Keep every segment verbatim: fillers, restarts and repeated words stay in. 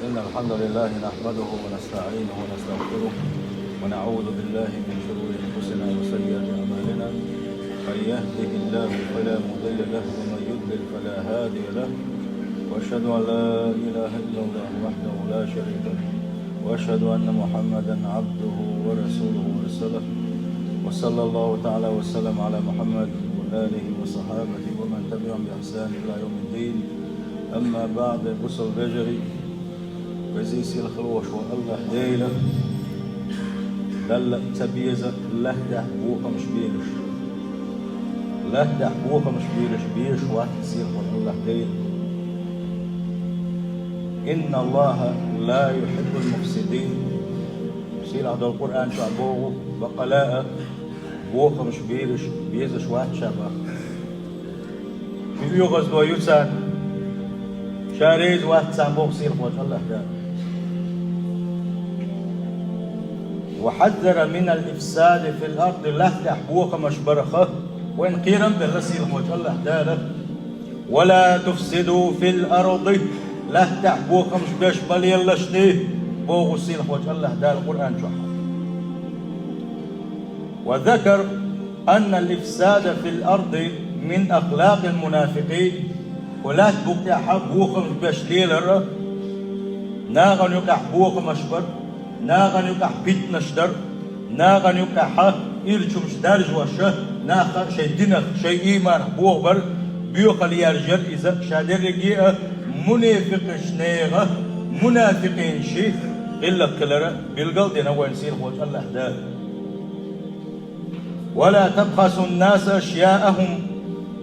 إن الحمد لله نحمده ونستعينه ونستغفره، ونعوذ بالله من شرور أنفسنا وسيئات أعمالنا. من يهده الله فلا مضل له، ومن يضلل فلا هادي له. وأشهد أن لا إله إلا الله وحده لا شريك له، وأشهد أن محمدا عبده ورسوله أرسله. وصلى الله تعالى وسلم على محمد وآله وصحابته ومن تبعهم بإحسان إلى يوم الدين. أما بعد، бусалба вежарий, веза-сийлахь волча АллахӀ Дала, Далла ца беза лаьттахь бохамаш бераш. Лаьттахь бохамаш бераш безаш вац сийлахь волча АллахӀ Дала. إن الله لا يحب المفسدين. Сийлахь долча Къуръан чохь боху, бакъала а, бохамаш бераш безаш вац ша боху. Ши оьгӀаздо ю царна, ша реза вац царна боху сийлахь волча АллахӀ Дала. وحذر من الإفساد في الأرض, лаьттахь бохамаш барах вайна кхерам а белла сийлахь волча АллахӀ Дала. ولا تفسدوا في الأرض, лаьттахь бохамаш беш ма лелалаш те, боху сийлахь волча АллахӀ Дала Къуръан чохь. وذكر أن الإفساد في الأرض من أخلاق المنافقين. Кху лаьтта букъ тӀехь бохамаш беш лелар, нахана юкъахь бохамаш бар, нахана юкъахь питанаш дар, нахана юкъахь ирча хӀумаш даржош, наха шайн динах, шайн ийманах бохабар, боьхал яржар иза, ша дерриге а мунафикъаш нехан, мунафикъийн ши гӀиллакх хилар билгал а дина вайна сийлахь волча АллахӀ Дала. ولا تبخسوا الناس أشياءهم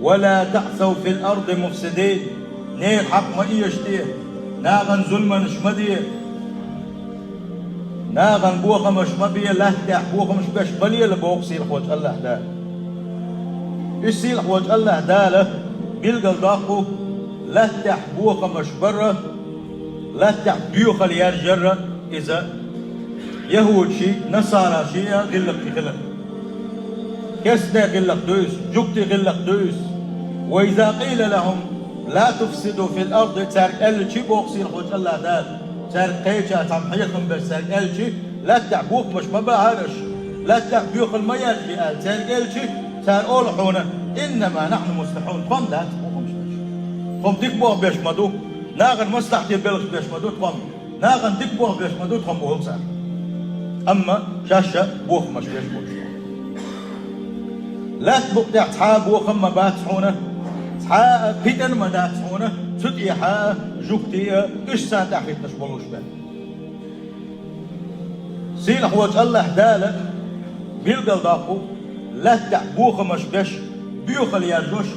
ولا تعثوا في الأرض مفسدين. Нехан хьакъ ма эшате, нахана зуламаш ма де, нахана бохамаш ма бе, лаьттахь бохамаш беш ма лела, боху сийлахь волча АллахӀ Дала. И сийлахь волча АллахӀ Дала билгал доккху лаьттахь бохамаш бар, лаьттахь боьхал яржар, иза яхӀудашийн, насарашийн а гӀиллакх хилар. Керстанийн гӀиллакх ду иза, жуьгтийн гӀиллакх ду иза. وإذا قيل لهم لا تفسدوا في الأرض, цаьрга аьлча, боху сийлахь волча АллахӀ Дала, цаьрга кхеча цхьана хьехам беш цаьрга аьлча, лаьттахь бохамаш ма бахьара аша, лаьттахь боьхал ма яржае аьлла цаьрга аьлча, цара олу хьуна: إنما نحن مصلحون, тхо-м дац бохамаш беш. Тхо-м дика болх беш ма ду, нахана маслахьате белхаш беш ма ду тхо-м. Нахана дика болх беш ма ду тхо-м, олу цара. Амма шаьш а бохамаш беш болуш бу. Лаьтта букъ тӀехь цхьа а бохам ма бац хьуна, цхьа а питана ма дац хьуна, цу тӀехь а жуьгтий а, уьш царна тӀехь хӀитташ болуш бен. Сийлахь волча АллахӀ Дала билгал доккху, лаьттахь бохамаш беш, боьхал яржош,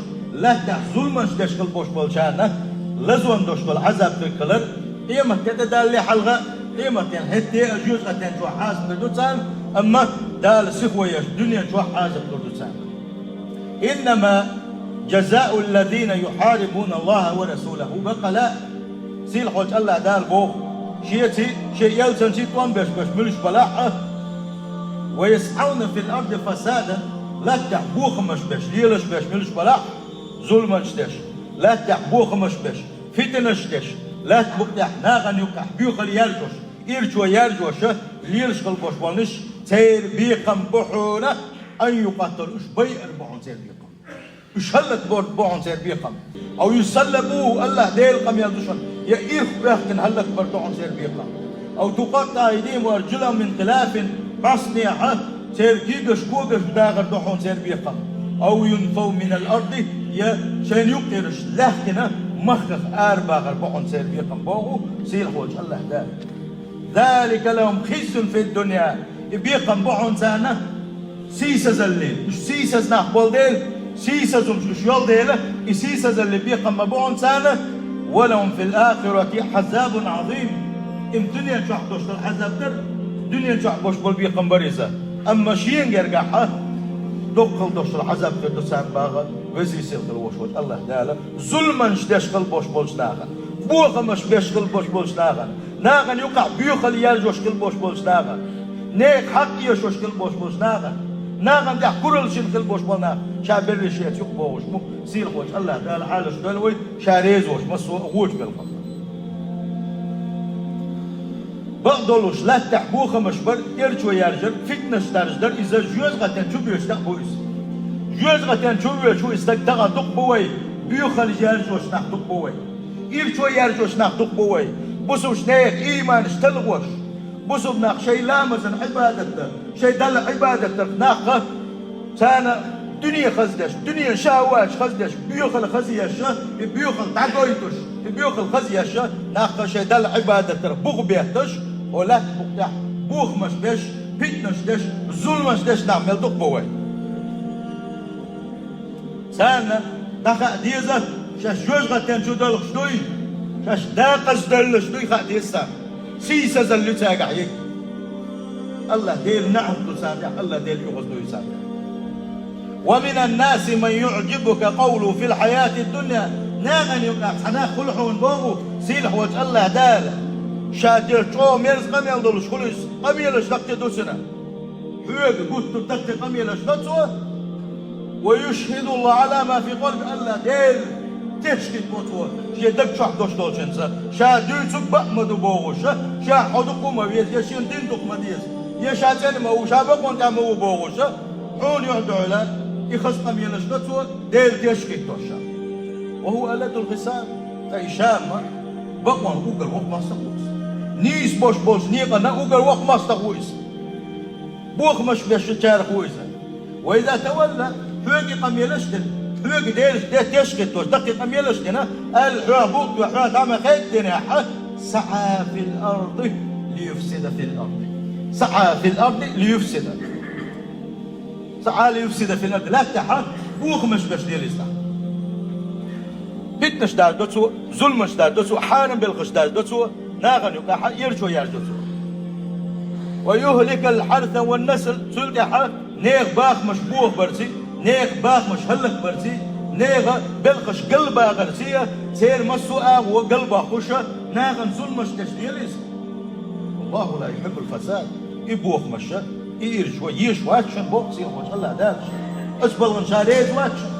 лаьттахь зуламаш деш хила болуш болчарна лазонна долуш долу Ӏазаб хир хилар, къематде тӀедаллале хьалха, къематдийнахь хӀетте а жоьжахатин чохь Ӏазап хир ду царна, амма Дала сихо еш дуьнен чохь Ӏазап лур ду царна. إنما جزاء الذين يحاربون الله ورسوله, бакъала, сийлахь волча АллахӀ Дала боху, шеца, шен элчанца тӀом беш берш муьлш балахь а, ويسعون في الأرض فسادا, лаьттахь бохамаш беш, лелаш берш муьлш балахь а, зуламаш деш, лаьттахь бохамаш беш, фитнаш деш, лаьтта букъ тӀехь нахана юкъахь боьхал яржош, ирчо яржош а лелаш хила болуш болниш, церан бекхам бу хьуна, أن يقتلوا, уьш байар бу хьуна церан бекхам. Уьш хӀаллакбар бу хьуна церан бекхам. أو يصلبوا, АллахӀ Делан къамел ду шуна, я ирх баьхкина хӀаллакбар ду хьуна церан бекхам. أو تقطع أيديهم وأرجلهم من خلاف, бӀостанехьа церан куьйгаш, когаш дахар ду хьуна церан бекхам. أو ينفوا من الأرض, я шайна юккъераш лаьхкина махках арабахар бу хьуна церан бекхам, боху сийлахь волча АллахӀ Дала. ذلك لهم خزي في الدنيا. И бекхам бу хьуна царна сийсазалле. Уьш сийсаз нах болу дела, сийсазумаш уьш йолу дела, и сийсазалле бекхам ма бу хьуна царна, ولهم في الآخرة عذاب عظيم. Им дуьнен чохь долуш долу Ӏазаб дара, дуьнен чохь болуш болу бекхам бара иза. Амма шена гергахь а доккхал долуш долу Ӏазаб хир ду царна боху веза-сийлахь хила волуш волчу АллахӀ Дала, зуламаш деш хила болуш болчу нахана, бохамаш беш хила болуш болчу нахана, нахана юкъахь боьхал яржош хила болуш болчу нахана, нехан хьакъ эшош хила болуш болчу нахана, нахана тӀехь куралла шина хила болуш болу нах, ша берриш шеца юкъа бохуш бу сийлахь волчу АллахӀ Дала, Ӏалаш дойла вай, ша реза волуш массо а гӀочу белхалла. Бакъдолуш латтахь бохамаш бар, ирчо яржар, фитнаш дарждар, иза жоьжахатен чу боьжуш дакъа бу иза. Жоьжахатен чу боьжуш ву иза стаг тахана дукха бу вай, боьхал яржош нах дукха бу вай. Ирчо яржош нах дукха бу вай. Бусулба нехан ийманаш талхош. Бусулба нах шайн ламазан Ӏибадат дар, шайн Далла Ӏибадат дар нах ха, царна дуьне хаза деш, дуьнен шахӀваташ хаза деш, боьхал хаза еш, и боьхал дӀагойтуш, и боьхал хаза еш, нах ха шайн Далла Ӏибадат дар бух бетташ, о лаьтта букъ тӀехь бохамаш беш, фитнаш деш, зуламаш деш нах мел дукха бу вай. Царна дӀахаа деза, шаьш жоьжахатен чу доьлхуш дуй, шаьш дакъаза доьллуш дуй хаа деза царна. Сийсазалла ю цаьргахь йига. АллахӀ Дела наӀалт ду царна тӀехь, АллахӀ Дела оьгӀаз дойла царна тӀехь. ومن الناس من يعجبك قوله في الحياة الدنيا. Нахана юкъахь цхьа нах хуьлу хьуна боху сийлахь волчу АллахӀ Дала. Ша дерг чӀогӀа мерза къамел долуш хуьлу иза, къамелаш даккхий ду цуьнан. Хьоьга гуттар а даккхий къамелаш до цо. ويشهد الله على ما في قلبه, АллахӀ Дела тешкийна бо цо шен даг чохь долуш долчуьнца, ша дуьйцург бакъ ма ду бохуш, ша хьо дукха ма веза, я шена дин дукха ма деза, я ша цӀена ма ву, ша бакъонан тӀехь ма ву бохуш, хьуна юьхь дуьхьал и хаза къамелаш до цо, Дела тешкийна бо ша. وهو ألد الخصام. Ткъа и ша-м бакъонан уггар воккха мостагӀа ву иза. Нийса болуш болчу некъана уггар воккха мостагӀа ву иза. Бохамаш беш чарах ву иза. وإذا تولى, хьоьга и къамелаш а дина, хьоьга Делаца де тешкийна долуш даккхий къамелаш а дина, аьлла хьоьга букъ а тоьхна, хьоьга дӀа ма хаьдда динехь, سعى في الأرض ليفسد في الأرض. سعى في الأرض ليفسد. سعى ليفسد في الأرض. Лаьттахь бохамаш беш дела иза. Фитнаш даржадо цо, зуламаш даржадо цо, хьарам белхаш даржадо цо, нахана юкъахь ирчо яржадо цо. ويهلك الحرث والنسل, цул тӀаьхьа нехан бахамаш бохабарций, нехан бахамаш хӀаллакбарций, нехан белхаш галбахарций, церан массо а агӀо галбоккхуш, нахана зуламаш деш дела иза. والله لا يحب الفساد. И бохамаш, и ирчо еш вац шуна боху сийлахь волчу АллахӀ Дала. Оцу балхана ша реза вац шуна.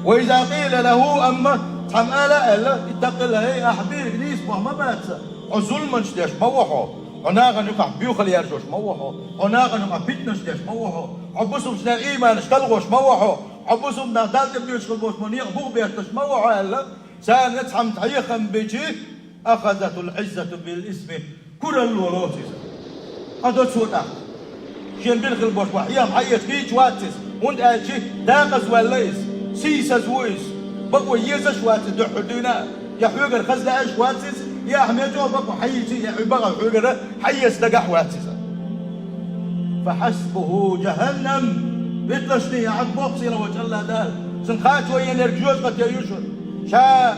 وإذا قيل له, амма цхьамма ала аьлла, اتق الله, хӀей, ахь берриг нийса боху ма бац сан. Хьо зуламаш деш ма ву хьо, хьо нахана юкъахь боьхал яржош ма ву хьо, хьо нахана юкъахь фитнаш деш ма ву хьо, хьо бусулбачеран ийманаш талхош ма ву хьо, хьо бусулба нах Далла тӀе боьжуш хила болуш болу некъ бух бетташ ма ву хьо аьлла, царна цхьамма хьехам бичи, أخذته العزة بالإثم, куралло лоцу иза. Къа до цо тӀаккха. Шен бина хила болуш болу хьехам хьаэца хӀинца вац иза, хӀунда аьлча дакъаза ваьлла иза, сийсаза ву иза. Бакъо езаш вац иза дуьххьара дуьйна а, я хьоьгара хаза лаьаш вац иза, я ахь мел чӀогӀа бакъо хьаийци, я хьуьй бакъо хьоьгара хьаэца дагахь вац иза. فحسبه جهنم. Витлашний яхьа боху сийлахь волчу АллахӀ Дала. Цунна кхачо енарг жоьжахате ю шуна. Ша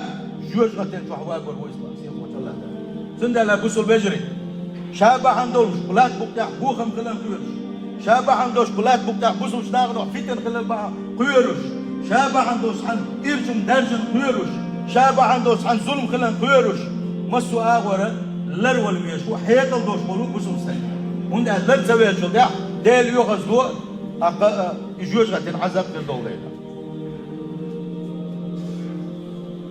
жоьжахатен чохь вагор ву иза боху сийлахь волчу АллахӀ Дала. Цундела бусулба вежарий, ша бахьана долуш кху лаьтта букъ тӀехь бохам хиларна кхоьруш, ша бахьана долуш кху лаьтта букъ тӀехь бусулбачу нахана фитна хилар бахьана кхоьруш, ша бахьана долуш цхьана ирчун даржан кхоьруш, ша бахьана долуш цхьана зулам хиларна кхоьруш, массо а агӀора ларвала везаш ву, хьекъал долуш волу бусулба стаг. ХӀунда аьлча лар ца везачул тӀехь Дела оьгӀаз ло, а кха а, и жоьжахатин Ӏазап хир долу дела.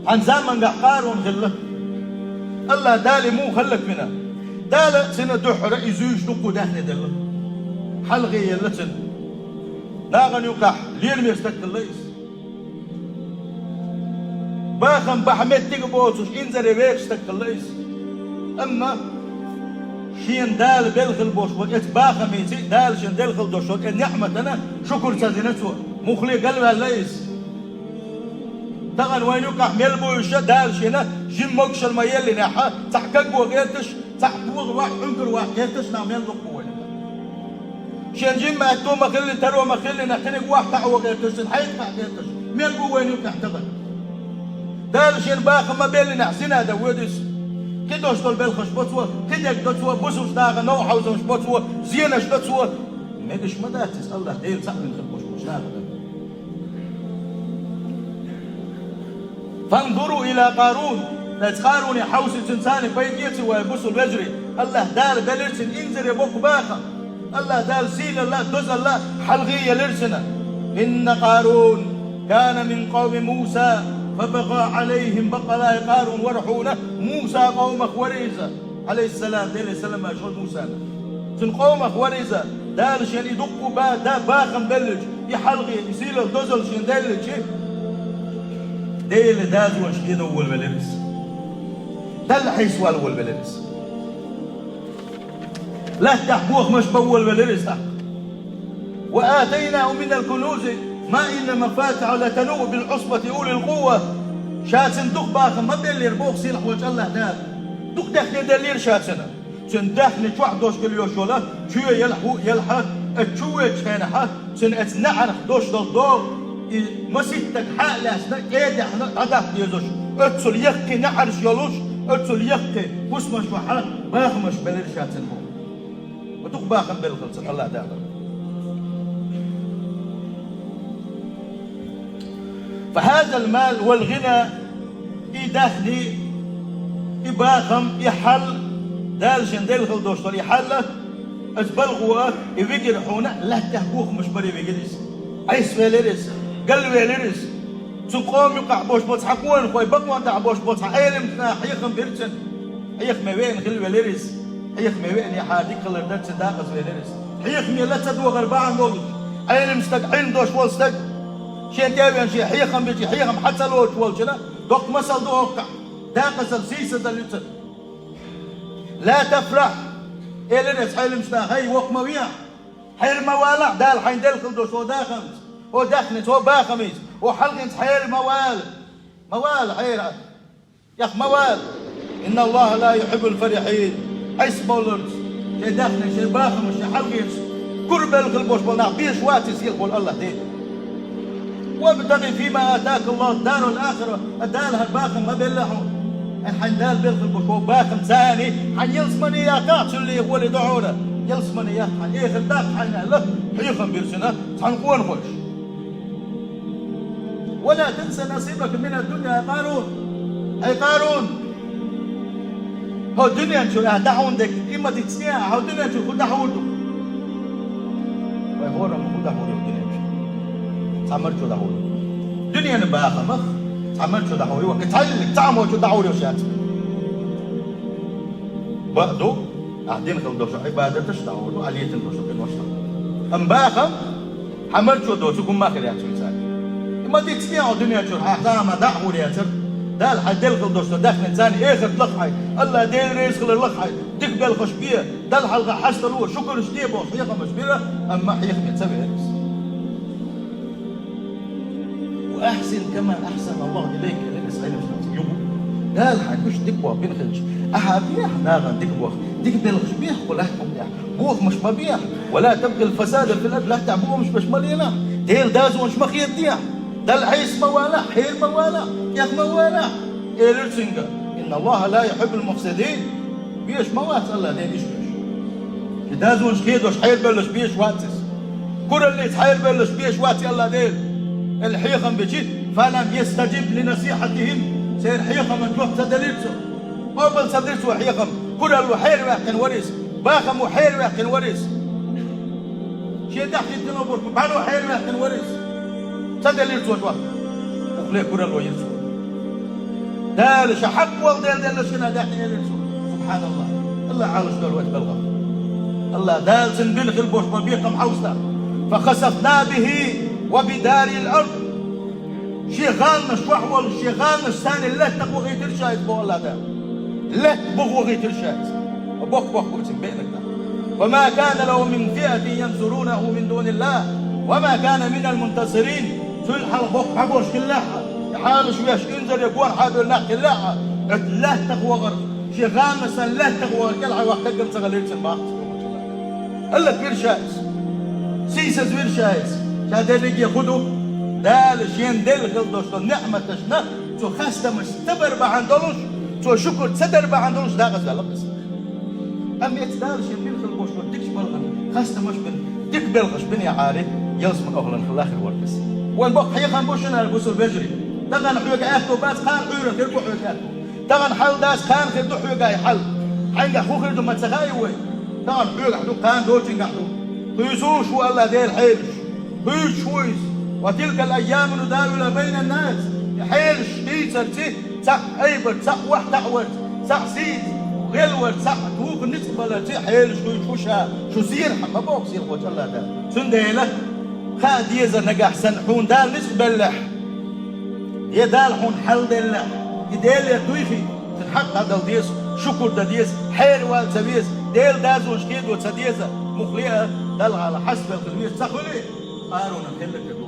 Хьан замангахь Къарун хилла. АллахӀ Дала и муха хӀаллаквина? Дала цуьнан дуьххьара и зуьйш дуккха даьхни делла. Хьалхе елла цуьнан. Нахана юкъахь леламечу стаг хилла иза. Бахам бахьа меттиг а боцуш, инзаре вехаш стаг хилла иза. Амма шена Дала белла хила болуш болу эцу бахамица, Дала шена делла хила долуш долу эцу неӀматана шукур ца дина цо, муххале галваьлла иза. Тахана вайна юкъахь мел буйша Дала шена жимма могушалла ма еллинехьа, цхьаъ кагго гӀерташ, цхьаъ богӀу вахь, Ӏуьнкар вахь гӀерташ нах мел дукха бу вайна. Шен жимма аьтто ма хиллина, таро ма хиллина, кхиниг вахь таӀо гӀерташ, цуьнан хьайца кхаъ гӀерташ мел бу вайна юкъахь тахана. Дала шен бахам ма беллинехь, зина дан воьду иза. Кхин долуш долу белхаш бо цо, кхин дерг до цо, бусулбачу нахана новкъахь хьовзамаш бо цо, зенаш до цо. Мегаш ма дац иза АллахӀ Дела цхьаъ вина хила болуш болчу нахана. فانظروا إلى قارون. Ткъа Къаруне хьовсийла, цуьнан царна пайда эций вай, бусулба вежарий? АллахӀ Дала делира цуьнан инзаре боккха бахам. АллахӀ Дала сийлалла а, дозалла а хьалхе елира цуьнан. إن قارون كان من قوم موسى فبغى عليهم. Баккъалла и Къарун вара хьуна, Муса къомах вара иза. Ӏалайхиссалам, Деле салам аш хьо Мусана. Цун къомах вара иза, Дала шен и дуккха ба-, да-, бахам беллача, и хьалхе, и сийлахь дозал шен деллача, Дела дазонаш хедо волавелира иза. Далла хьийсвала волавелира иза. Лаьттахь бохамаш бан волавелира иза тӀаккха. «وآتيناه من الكنوز ما إن مفاتحه لتنوء بالعصبة أولي القوة». Ша цунна дукха бахам ма беллера, боху сийлахь волчу АллахӀ Дала. Дукха даьхни деллера ша цунна. Цуьнан даьхни чохь дош хила йолуш йолу чоь, ялхьа, ялхьа, оцу чу воьдучу хенахь, цуьнан оцу неӀарх дош долу догӀу, и маситтаг хьа а лаьцна, кӀедаьхна дӀадаккха дезаш, оццул яккхий неӀарш йолуш, оццул яккхий хӀусамаш чохь бахамаш белира ша цуьнан боху. Ва дукха бахам белла хилла цуьнан АллахӀ Дала. «فهذا المال والغنى», и даьхни, и бахам, и хьал, Дала шен делла хила долуш долу и хьал, оцу балхо, и вигира хьуна, лаьттахь бохамаш баре вигира иза. Ӏеса велира иза, галвелира иза. Цу къоман юкъахь болуш болу цхьа къонахой, бакъонан тӀехь болуш болу цхьа Ӏеламчу наха хьехам бира цуьнан. Хьехаме веана хила велира иза. Хьехаме веана яхьара дика хилар дара цуьнан, дакъаза велира иза. Хьехаме ла ца догӀар бахьана долуш, Ӏеламчу стага, Ӏилма долуш волу стаг, шен тӀе а веана, шен хьехам бича, хьехам хьа ца лоцуш волчунна, доккха масал ду хӀокхахь, дакъазалла, сийсазалла ю цуьнан. «لا تفرح», элира оцу Ӏеламчу наха, хӀай, воккха ма вехьа, хьера ма валахь, Дала хьайна делла хила долуш хӀокху дахамца, хӀокху даьхница, хӀокху бахамца, хӀокху хьалхинца хьера ма вала, ма вала хьера. Яха ма вала. «إن الله لا يحب الفرحين». Ӏеса бовларца, шен даьхни, шен бахамаш, шен хьалхенаш кура белла хила болуш болу нах безаш вац иза, сийлахь волу АллахӀ Дела. «وابتغ فيما آتاك الله الدار الآخرة». Ткъа Дала хьан бахам ма белла хьуна. Хьайна Дала белла хила болуш болу бахам царний, хьайна ялсамане яккхахь, цуьлле гӀоле ду хьуна. Ялсамане яккха хьайна, эхарт даккха хьайна аьлла, хьехам бира цуьнан цхьана къонахоша. «ولا تنس نصيبك من الدنيا يا قارون». Хьай Къарун! ХӀо дуьнен чуьра ахь дӀахьур дерг, и ма дицне ахь, хьо дуьнен чуьра хӀун дӀахьур ду? Вай хӀораммо хӀун дӀахьур ю дуьнен чуьра? Цхьа марчо дӀахьур ю. Дуьненан бахамах цхьа марчо дӀахьур ю, вака цхьаьллиг цхьа а мочу дӀахьур ю шаьца. Бакъ ду, ахь дина хила долуш Ӏибадаташ дӀахьур ду, ахь летина долуш къинош дӀахьур ду. Амма бахам, хьан марчо доцург хӀумма а хир яц вуьйцара. И ма дицне хьо дуьнен чуьра, хьан хьан ма дӀа а хӀур яцара. Дала хьан делла хила долуш дан даьхни царна эхарт лаха хьай, АллахӀ Дела реза хилар лаха хьай, дика белхаш бе, Далла хьалха хьастало, шукарш де бохуш хьехамаш бира, амма хьехаме ца веара иза. «وأحسن كما أحسن الله إليك», элира иза Ӏеламчу наха. Юха Дала хьайна уьш дика боху бина хилча, ахьа бехьа нахана дика боху, дика белхаш бехьа кху лаьттан тӀехь, бохамаш ма бехьа, «ولا تبغ الفساد في الأرض», лаьттахь бохамаш беш ма лелахь, Делан дозанаш ма хедадехьа, Далла Ӏеса ма валахь, хьера ма валахь, тӀех ма валахь, элира цуьнга: «إن الله لا يحب المفسدين». Безаш ма вац АллахӀ Дела иштта уьш. И дозанаш хедош, хьерабевллаш безаш вац иза. Кураллица хьерабевллаш безаш вац АллахӀ Дела. Элла хьехам бичи: «فلم يستجب لنصيحتهم». Церан хьехаман жоп ца делира цо. Къобал ца дира цо хьехам. Куралло хьераваьккхина вара иза. Бахамо хьераваьккхина вара иза. Шен тӀехь хӀиттина болуш бу бӀаьно хьераваьккхина вара иза. Ца делира цо жоп. Ухле куралло йира цо. Дала ша хьакъ волу дела делла шина даьхни элира цо. СубхьаналлахӀ. АллахӀ Ӏалаш долу вай белхах. АллахӀ Дала цуьнан бина хила болуш бан бекхам хьовса. «فخسفنا به وبداره الأرض». Шен гӀаланаш чохь волуш, шен гӀаланаш санна лаьттах вахийтира ша иза, боху АллахӀ Дала. Лаьтта буха вахийтира ша иза. Боккха-боккха бу цуьнан беанарг. «وما كان له من فئة ينصرونه من دون الله وما كان من المنتصرين». Цул хьалха боккха хьаболуш хиллехь а, и хьалаш веш инзаре гон хьабевлла нах хиллехь а, оцу лаьттах вахар, шен гӀаланаш санна лаьттах вахар кӀелхьа ваха таггам ца хилира цуьнан баккхий. Аллах вира ша иза. Сийсаз вира ша иза. Ша дерриге хӀун ду? Дала шен делла хила долуш долу неӀматашна цо хастамаш ца бар бахьана долуш, цо шукур ца дар бахьана долуш дакъаза ваьлла иза. Амма эцу Дала шен бина хила болуш долу дикачу балхана хастамаш бина, дика белхаш бина яхьари, ялсаман охлан хила хир вара иза. Вайн боккха хьехам бу шуна, бусалба вежарий. Тахана хьоьга аьтто бац, кхана Ӏуьйранна хир бу хьоьга аьтто. Тахана хьал дац, кхана хир ду хьоьга и хьал. Хьаьнгахь хӀун хир ду ма ца хаьий вай? Тахана хьоьгахь ду, кхана долчуьнгахь ду. Кхуьйсуш ву АллахӀ Дела хьелаш. Кхуьйсуш ву иза. «وتلك الأيام نداولها بين الناس». И хьелаш дийцарций, цхьаъ айбар, цхьаъ охьатаӀвар, цхьаъ сийца. Гел вара цхьаъ, вуха ницкъ баларца хьелаш хуьйцу шу ша, шу сийрхьа ма боху сийлахьчу АллахӀ Дала. Цундела хаа деза нагахь санна хьуна Дала ницкъ беллехь, я Дала хьуна хьал деллехь, и Деле дуй хи, цуьнан хьакъ дӀадала деза, шукур дан деза, хьеравала ца веза, Делан дозанаш кхедо ца деза, муххале а, Далла гӀала хьаставелла хила веза ца хуьлий, Къарунан хилларг ду.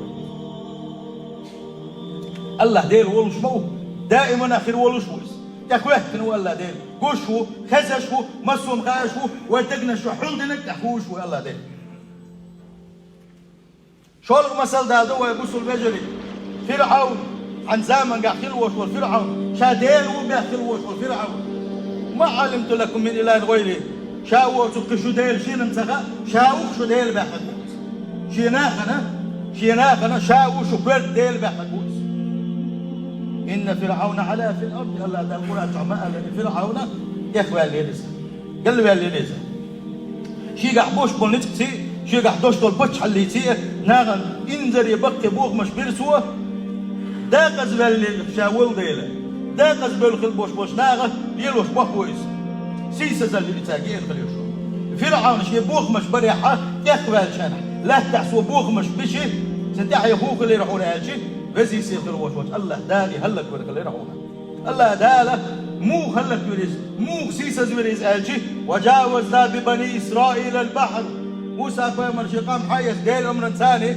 АллахӀ Дела волуш ма ву, даимана хир волуш ву иза. ТӀехӀоьттина ву АллахӀ Дела. Гуш ву, хезаш ву, массо а хаьаш ву, вайн дегнаш чу хьулдинарг тӀехь хууш ву АллахӀ Дела. ШолгӀа масал дадо вай бусул вежарий. ФирӀавн, хьан замангахь хила волуш волу ФирӀавн, ша Дела ву бехк хила волуш волу ФирӀавн. Ма Ӏалимту лакум мин илахӀин гӀайри. Ша воцург кхин шу Дела шена ца хаьа, ша ву шу Дела баьхьарг ву иза. Шен нахана, шен нахана ша ву шу коьрта Дела баьхьарг ву иза. Инна ФирӀавна Ӏала фил арди, АллахӀ Дала Къуръан чохь ма аьллара, ФирӀавна тӀехваьллера иза, галваьллера иза. Шегахь болуш болу ницкъций, шегахь долуш долу паччахьаллиций, нахана инзаре баккхий бохамаш бира цо, декъаза ваьллера ша волу дела. Декъаза бевлла хила болуш болчу наха лелош боху иза. Сийсазалла ю и цаьрга еана хила йолуш. ФирӀавна шен бохамаш барехьа, тӀехваьллачарна, лаьттахь цо бохамаш биши, цуьнан тӀаьхье хӀун хилира хьуна аьлчи, везий сийлахь хила волуш волчу АллахӀ Дала хӀаллаквина хилира хьуна. АллахӀ Дала муха хӀаллаквира иза, муха сийсазвира иза аьлчи, ва жавазна би бани Исраилал бахьр. Муса-пайхамар шен къам хьаэца Делан омранца царна,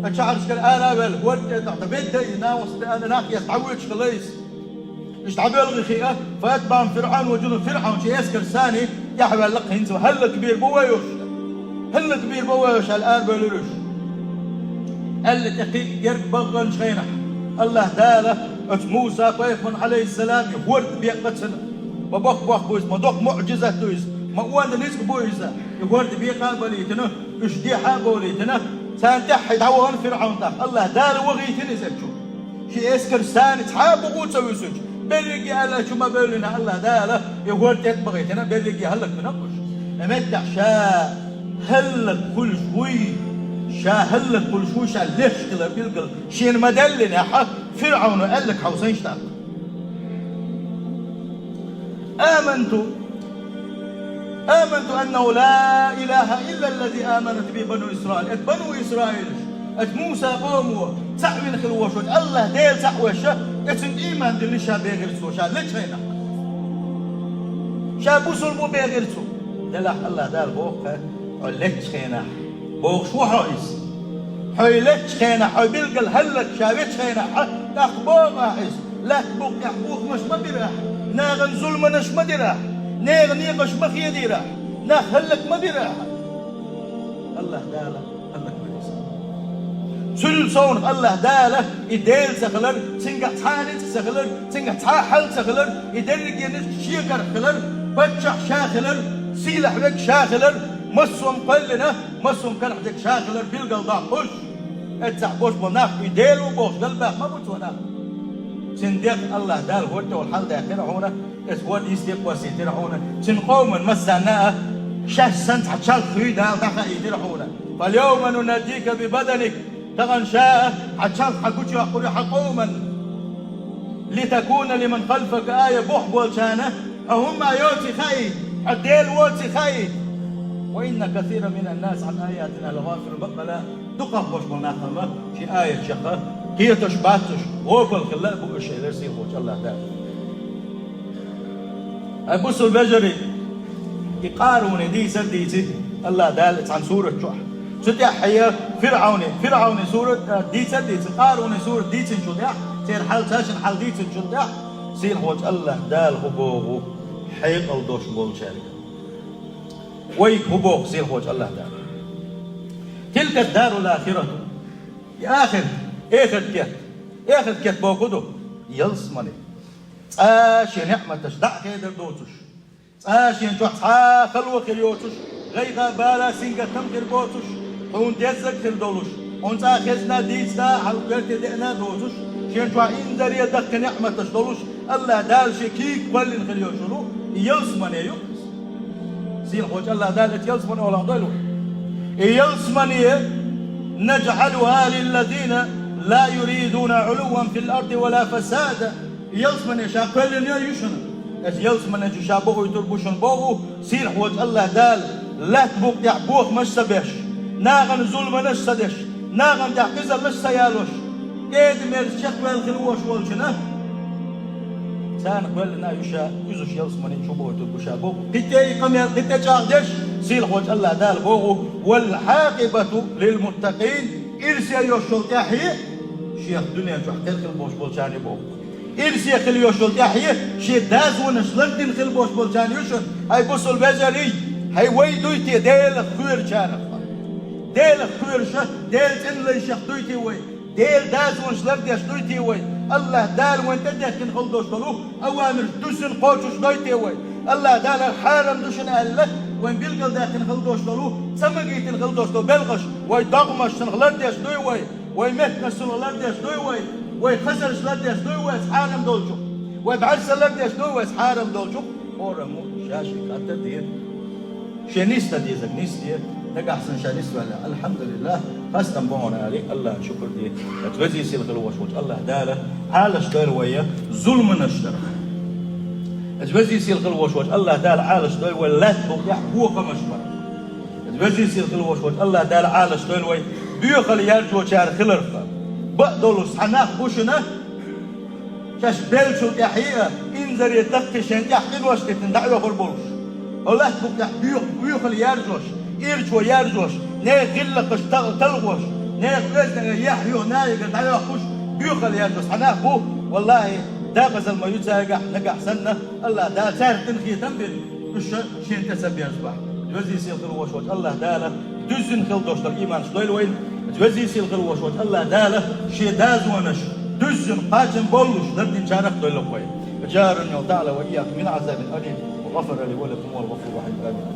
ткъа чахьаршкара ара а ваьлла, хӀорда тӀе тӀе бедда и накъост тӀе ана нах эца дӀавоьдуш хилла иза. Иштта дӀабоьлхий хиъа, фа атбаӀахум ФирӀавну ва жунуду, ФирӀавн шен эскарш царна тӀаьхьаваьлла кхин цо, хӀаллакбийр бу вай уьш, хӀаллакбийр бу вай уьш аьлла арабевлира уьш. Аьлла тӀе кхин а герга баханчу хенахь, АллахӀ Дала оцу Муса-пайхамарна, Ӏалайхиссалам, и хӀорда бекъа цунна. Ма боккха бохам бу иза, ма доккха муӀжизат ду иза, ма онда ницкъ бу иза. И хӀорда бекъа а балийтина, уьш дехьа а бовлийтина, царна тӀаьхьа дӀавахана ФирӀавн тӀаккха. АллахӀ Дала вахийтина иза оцу чу. Шен эскарш царна цхьа а букъо ца вуьсуьйтуш, берриге аьлла чу ма бевллина АллахӀ Дала, и хӀорда тӀе тӀе бахийтина, берриге хӀаллаквина уьш. И меттехь ша хӀаллакьхуьлуш вуй, ша хӀаллакьхуьлуш вуй, ша леш хилар билггал шена ма-даьллинехь, ФирӀавно аьлларг хьовсийша тӀаккха. Аманту, аманту аннаху ла илаха иллаллази аманат бихи бану Исраил. Оцу бану Исраилаш, оцу Мусан къомо цхьаъ вина хила волуш волчу АллахӀ Дела цхьаъ веш, оцунна ийман диллина ша бехира цо, ша лечу хенахь. Ша бусулба ву бехира цо. Делахь АллахӀ Дала боху-кх, хьо лечу хенахь, бохуш ву хьо иза. Хьо и лечу хенахь, хьо билггал хӀаллакьхуш ша вечу хенахь, тӀаккха боху ахь иза. Лаьтта букъ тӀехь бохамаш ма бира ахь, нахана зуламаш ма дира ахь, нехан некъаш ма хедийра ахь, нах хӀаллак ма бира ахь. АллахӀ Дала хӀаллаквира иза. Цул совнах АллахӀ Дала и Дела ца хилар, цуьнгахь цхьа а ницкъ ца хилар, цуьнгахь цхьа а хьал ца хилар, и дерриге ницкъ шен карахь хилар, паччахь ша хилар, сийлахь верг ша хилар, массо а кхоьллина, массо а карахь дерг ша хилар билггал доккхуш, эццахь болуш болу нах и Дела ву бохуш галбаьхна ма бу цо нах. Цуьнан дегӀ АллахӀ Дала хӀорда тӀехула хьалдаьккхира хьуна, эцу хӀорда йистехь кхоссийтира хьуна, цуьнан къоман массарна а шаьш санна цхьа чалх хуьй Дала дӀахаийтира хьуна. Фал-йовма нунажжика би баданика, тахана ша хьан чалх хьан гучуйоккхур ю хьан къоман. Литакуна лиман халфака ая, бухахь болчарна хьо хӀумма йоций хаийта, хьо Дела воций хаийта. Ва инна касиран минан наси ан аятина лагӀафилун. Баккъала дукхах болуш болу нах амма шен аятех кхеташ бац уьш, гӀопал хилла а бу уьш, элира сийлахьчу АллахӀ Дала. Ай, бусул вежарий, и Къаруне дийцар а дийци АллахӀ Дала цхьана сурат чохь. Цу тӀехь хье ФирӀавне, ФирӀавне сурат, а, дийцар а дийци, Къаруне сурат дийцинчул тӀехь, церан хьал, цаьршиннан хьал дийцинчул тӀехь, сийлахьчу АллахӀ Дала хӀун боху хьекъал долуш болчаьрга? Вайга хӀун боху сийлахьчу АллахӀ Дала? Тилкад дарул ахирату. И ахират, эхарт кет. Эхарт кет боху ду ялсамане. Цкъа шен неӀматаш дӀа а хедар доцуш, цкъа шен чохь цхьа а хало хир йоцуш, гӀайгӀа, бала, сингаттам хир боцуш, хьуна деззарг хир долуш, хьуна цкъа а хезна, дийцина, хьан коьрте деана а доцуш, шен чохь инзаре даккхий неӀматаш долуш, АллахӀ Дала шен кийга кхоьллина хир йолуш волу и ялсамане ю. Сийлахьчу АллахӀ Дала эцу ялсамане олахь дойла вай. И ялсамане: «Наджъалуха лиллазина ла юридуна Ӏулувван фил арди ва ла фасада». И ялсамане ша кхоьллина ю шуна. Аса ялсманен чу ша бохуьйтур бу шуна боху, сийлахьволчу АллахӀ Дала лаьтта букъа тӀехь бохамаш ца беш, нахана зуламаш ца деш, нахана тӀехь къизаллаш ца ялош, кӀеда-мерза чекхваьлла хила вош волчунна, царна кхоьллина ю ша, уьзуш ялсманен чу бохуьйтур бу ша боху. Кхин тӀе и къамел, кхин тӀе чӀагӀдеш, сийлахьволчу АллахӀ Дала боху: «Вал-Ӏакъибату лил-муттакъин», ирсе йолуш йолу тӀаьхье шех дуьнен чохь кхел хила болуш болчарна боху. Ирсе хила йолуш йолу тӀаьхье шен дозанаш лардина хила болуш болчарна ю шуна. Хьай бусул вежарий, хьай вай дуй те Делах кхоьручарах? Делах кхоьруша, Делан цӀена лайшех дуй те вай? Делан дозанаш лардеш дуй те вай? АллахӀ Дала вайна тӀедехкина хила долуш долу авамирш дуьззина кхочуш дуй те вай? АллахӀ Дала хьарам ду шуна аьлла, вайна билгалдаьккхина хила долуш долу, ца магийтина хила долуш долу белхаш вай догӀмашцунах лардеш дуй вай? Вай меттанаш цунах лардеш дуй вай? Вай хазарш лардеш дуй вай аса хьарам долчух? Вай бӀаьрса лардеш дуй вай аса хьарам долчух? Хьарам ву, ша шен хаттар де. Шен нисдан дезарг нисде, нагахь санна ша нисваьлла, алхьамдулиллахӀ, хастам бу хьуна аьлла, АллахӀан шукур де. Аса везий сийлахь хила вош волчу АллахӀ Дала Ӏалаш дойла вай зуламанаш дарх. Аса везий сийлахь хила вош волчу АллахӀ Дала Ӏалаш дойла вай лаьтта букъа тӀехь бохамаш барх. Аса везий сийлахь хила вош волчу АллахӀ Дала Ӏалаш дойла вай боьхалла яржочара хиларх. Бакъдолуш цхьа нах бу шуна, шаьш беллачул тӀаьхье а, инзаре даккхий шайн тӀехь къинош дитина дӀаоьхур болуш. Хьо лаьтта букъа тӀехь боьха-, боьхалла яржош, ирчо яржош, нехан гӀиллакхаш та-, талхош, нехан оьзда яхь юха наига дӀаоьхуш, боьхалла яржош цхьа нах бу, валлахӀи, декъазалла ма ю цаьргахь, нагахь санна, АллахӀ Дала цаьрга дина хетам бина, уьш шен тӀе ца берзабахь. Везий сийлахь хила вош волчу АллахӀ Дала дуьззина хила долуш долу ийманаш дойла вайна. Везий сийлахь хила вош волчу АллахӀ Дала шен дозанаш дуьззина кхачам боллуш лардинчарах дойла вай. جعلني الله تعالى وإياكم من عذاب أليم، وغفر لي ولكم، وهو الغفور الرحيم. آمين.